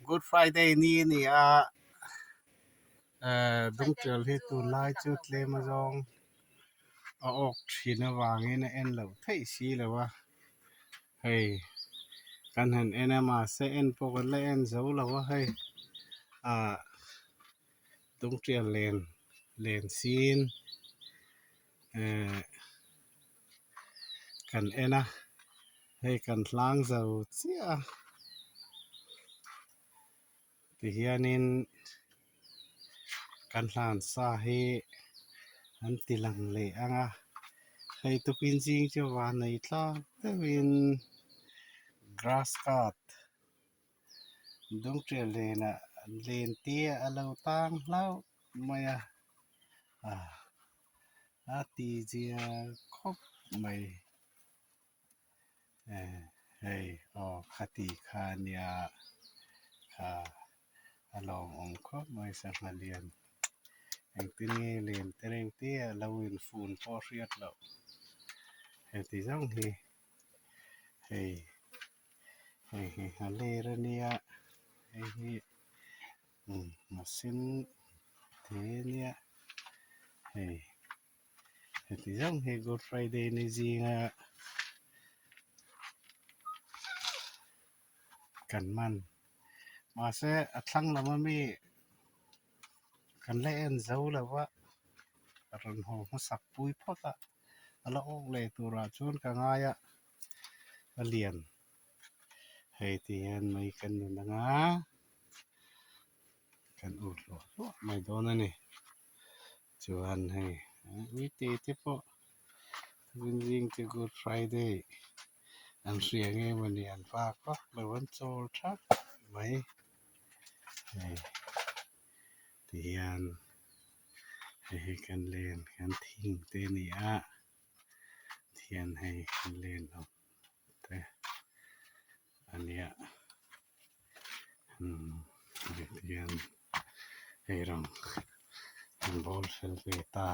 Good Friday ni a ni a ehh dungtial hi tunlai chu tlem azawng a awk thin avangin a en loh theih si lo a hei kan han en a mahse en pawh kan la en zo lo a hei ah dungtial len len sin ehh kan en a hei kan hlang zo chiah a tihianin kan hlan sa hi an ti lang leh ang a hei tukin zing chu van nei tlak deuhin grass cut dungtial lenah len te a lo tang hlauh mai a ah a ti zia khawp mai eh hei aw khati kha ania kha a lawmawm khawp mai sangha lian engtin nge len te reng te a lo infun pawh a hriat loh heti zawng hi hei hei hi a ler ania hei hi umm a sen te ania hei heti zawng hi good friday ni zinga kan man mahse a thlang lam ami kan la en zo lo va rawn haw hmasak pui phawt a a la awk leh turah chuan ka ngai a a lian hei ti hian mai kan ni ang a kan ur hluah hluah mai dawn a ni chuan hei uite te pawh zing te good friday an hria nge mawni an vak vak lo an chawl thap mai hei ti hian hei hi kan len kan thing te a ni a thian hei kan len awm te a nia umm hei ti hian eirawng an bawl fel ve ta.